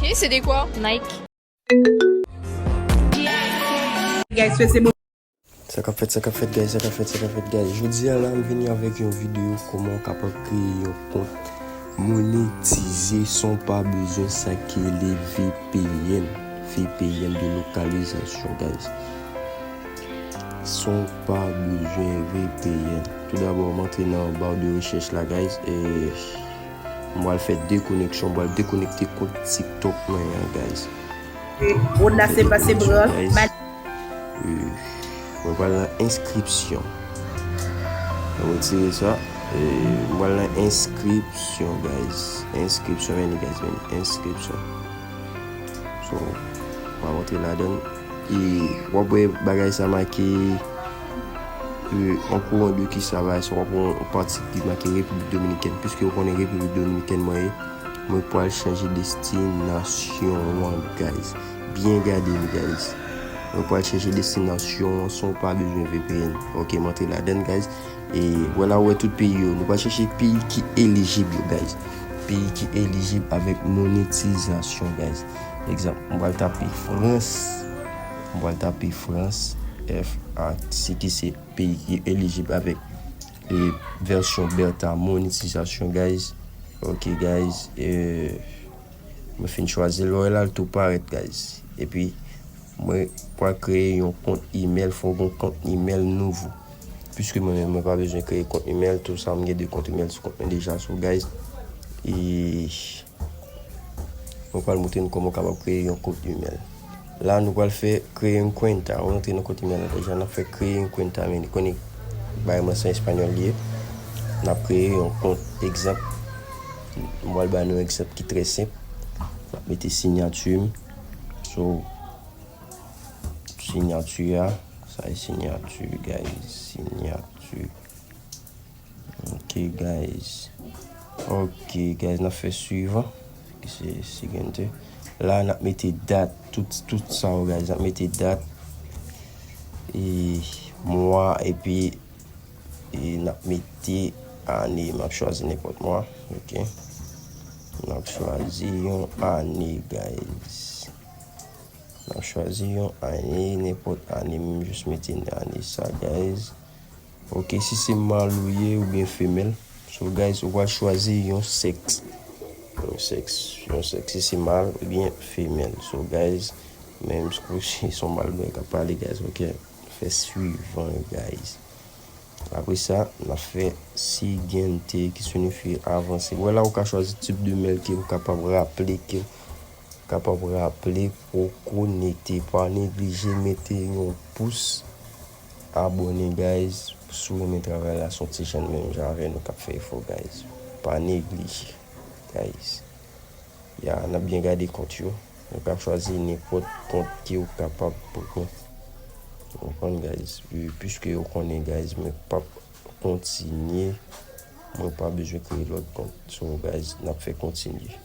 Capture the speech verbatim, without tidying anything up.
Et c'est des quoi? Nike. Guys, fè se Sa k ap fèt, sa k ap fèt, guys, sa k ap fèt, sa k ap fèt, guys. Jodi a la, m vini avèk yon videyo kòman w kapab kreye yon kont monetize san w pa bezwen sa ki rele V P N, V P N de lokalizasyon, guys. San w pa bezwen V P N. Toudabò, m antre nan ba de rechèch la, guys, e m pral fè dekoneksyon, m pral dekonekte kont TikTok mwen an, guys. Wod la se pa se bran. Mwen pral nan enskripsyon. Mwen retire sa. Mwen pral nan enskripsyon, guys. Enskripsyon, men guys, men enskripsyon. So, mwen rantre ladan. E w ap wè bagay sa make an kouran de ki sa bagay sa, w ap wè yon pati ki make Repiblik Dominikèn. Piske w konnen Repiblik Dominikèn mwen ye, mwen pral chanje destinasyon an, guys. Byen gade m, guys. Mwen pral chèche destinasyon an san w pa bezwen V P N. Ok, m antre ladan, guys. E vwala, ou wè tout peyi yo. Nou pral chèche peyi ki elijib yo, guys. Peyi ki elijib avèk monetizasyon, guys. Egzanp, m pral tape Frans. M pral tape Frans, F R C, ki se peyi ki elijib avèk e, vèsyon beta monetizasyon, guys. Ok, guys. E, mwen fin chwazi l, lè w wè la, l tou parèt, guys. Epi, mwen pral kreye yon kont email, fò w gen yon kont email nouvo. Piske mwen menm, mwen pa bezwen kreye kont email, tou sa, m gen de kont email sou kont mwen deja, so, guys. E, mwen pral montre nou kòman w kapab kreye yon kont email. La, nou pral fè kreye yon kwenta. Ou rantre nan kont email la deja, n ap fè kreye yon kwenta, men konnen bagay mwen se an espanyòl li ye. N ap kreye yon kont, egzanp. M pral ba nou yon egzanp ki trè senp. M ap mete siyati m. So, siyati a. Sa e siyati, guys. Siyati. Ok, guys. Ok, guys, n ap fè swivan. Ki se siguiente. La, n ap mete dat. Tout, tout sa yo, guys. N ap mete dat. E mwa, epi e n ap mete ane. M ap chwazi nenpòt mwa. Ok. N ap chwazi yon ane, guys. N ap chwazi yon ane, nenpòt ane. M jis mete ane sa, guys. Ok, si se mal ou ye oubyen femèl. So, guys, ou pral chwazi yon sèks. Yon sèks, yon sèks, si se mal oubyen femèl. So, guys, menm si se yon mal mwen k ap pale, guys, ok. Fè swivan, guys. Apre sa, n ap fè siguiente, ki siyifi avanse. Wè la, ou ka chwazi tip de mail ke ou kapab raple ke kapab raple pou w konekte. Pa neglije mete yon pous abòne, guys. Si w renmen travay la, se yon ti jèn menm jan avè nou k ap fè efò, guys. Pa neglije, guys. Ya, n ap byen gade kont yo. Ou ka chwazi nenpòt kont ke ou kapab pran. Ou konprann, guys? Piske ou konnen, guys, mwen p ap kontinye. Mwen pa bezwen kreye lòt kont. So, guys, n ap fè kontinye.